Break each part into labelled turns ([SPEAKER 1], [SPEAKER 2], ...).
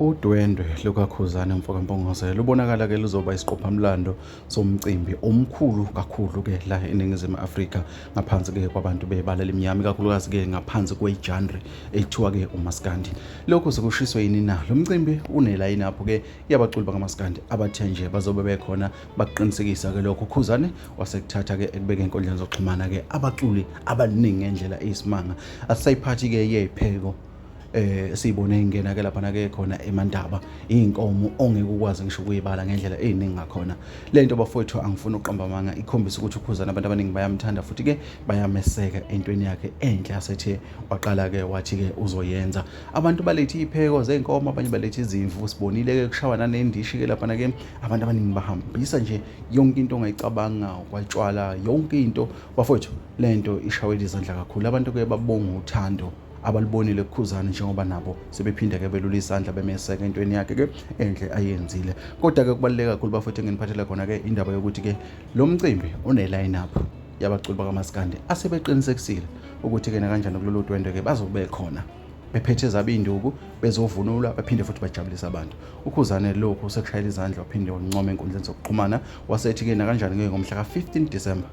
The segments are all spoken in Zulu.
[SPEAKER 1] Udwendwe lukaKhuzani mfokaMpungose lubonakala ke luzoba isiqophamlando somcimbi omkhulu kakhulu ke la eNingizimu Afrika ngaphansi ke kwabantu bebala elimnyama ikakhulukazi ke ngaphansi kwe-genre ekuthiwa ke umaskandi. Lokhu sekushiswe yini na? Lo mcimbi une-line up ke yabaculi bakamaskandi abathe nje bazobe bekhona bakuqinisekisa ke lokho. Khuzani wasekuthatha ke ekubeka enkundleni zokuxhumana ke abaculi abaningi ngendlela eyisimanga. Asisayiphathi ke yeyipheko siyibone ingena ke lapha ke khona emandaba inkomo ongeke ukwazi ngisho ukuyibala ngendlela eziningi ngakhona. Lento bafowethu, angifuni uqamba amanga, ikhombisa ukuthi uKhuzani abantu abaningi bayamthanda futhi ke bayameseka entweni yakhe enhle asethe waqala ke wathi ke uzoyenza. Abantu balethe ipheko zezinkomo, abanye balethe izimvu, sibonile ke kushawa nanendishi ke lapha ke. Abantu abaningi bahambisa nje yonke into ongayicabanga, kwatshwala, yonke into. Bafowethu, lento ishawela izandla kakhulu. Abantu ke babonga uthando abalibonile kuKhuzani njengoba nabo sebephinda ke belula isandla bemeseka entweni yakhe ke enhle ayenzile. Kodwa ke kubaluleke kakhulu bafowethu enginiphathela khona ke indaba yokuthi ke lo mcimbi une line up yabaculi bakamaskandi asebeqinisekisile ukuthi ke nakanjani kulolu dwendwe ke bazobe khona bephethe zabo iy'nduku, bezovunula baphinde futhi bajabulise abantu. UKhuzane lokhu sekushayela izandla waphinde wancoma enkundleni zokuxhumana, wasethi-ke nakanjani ke ngomhla ka-15 December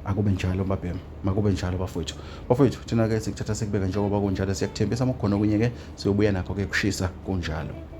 [SPEAKER 1] akube njalo babhema, makube njalo bafowethu. Bafowethu, thina-ke sikuthatha sikubeka njengoba kunjalo, siyakuthembisa uma kukhona okunye-ke siyobuya nakho-ke kushisa kunjalo.